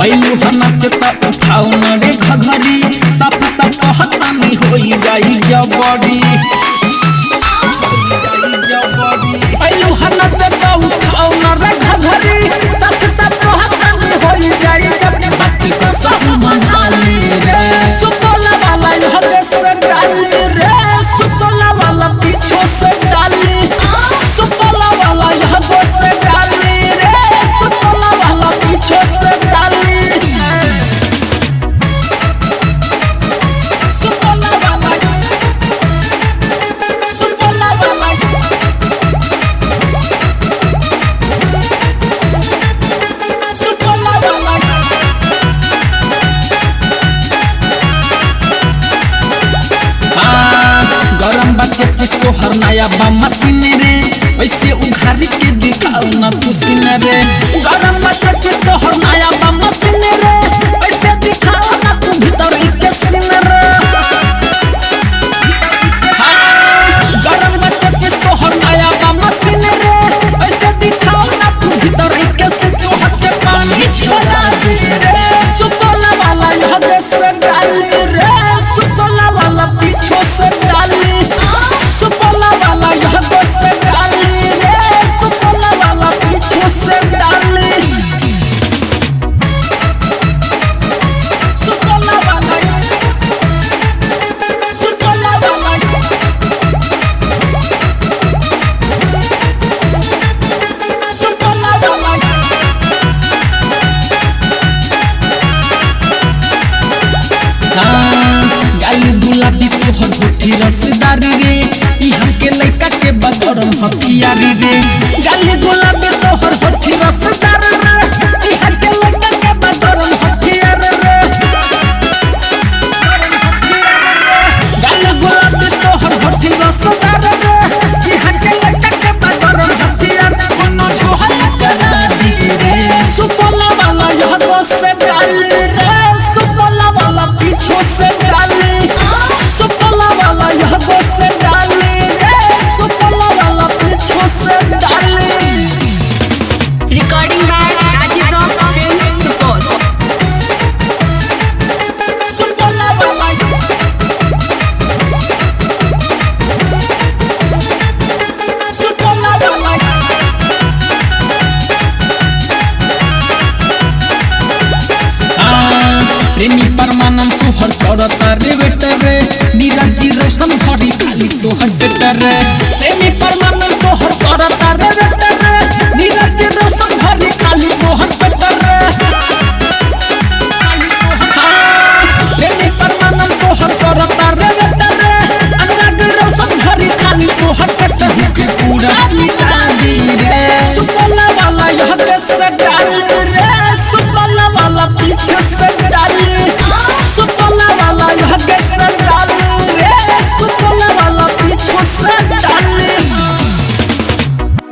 ऐलू हनक त उठाओ न रे घघरी, साफ साफ कहतानी होई जाई जबरी। ऐलू हनक त उठाओ न रे घघरी, साफ साफ कहतानी होई जाई जबरी। बाकी को सब मनाली रे, सुतोला वाला हद से डाली रे, सुतोला वाला पीछो से डाली, सुतोला वाला हद से डाली रे, सुतोला वाला पीछो से डाली, सुतोला वाला, सुतोला वाला, सुतोला वाला। हाँ, गरम बाटे चिस्तो हर नया बा मशीन रे, ऐसे उघारी के दिखाओ ना तू सीन रे। गरम बाटे चिस्तो हर नया बा मशीन रे, ऐसे दिखाओ ना तू भीतर के सीन रे। हाँ, गरम बाटे चिस्तो हर नया बा मशीन रे, ऐसे दिखाओ ना तू भीतर के सीन। तू हट के पानी छोड़ा दी रे, सुतोला वाला हद से डाली रे, सुतोला वाला पीछो से डाली, सुतोला वाला हद से डाली रे, सुतोला वाला पीछो से डाली, सुतोला वाला, सुतोला वाला, सुतोला वाला। हाँ, गाल गुलाबी तोहर होठी रसदारी रे, इहाँ के लइका के बगरम हथियारी रे। गाल गुलाबी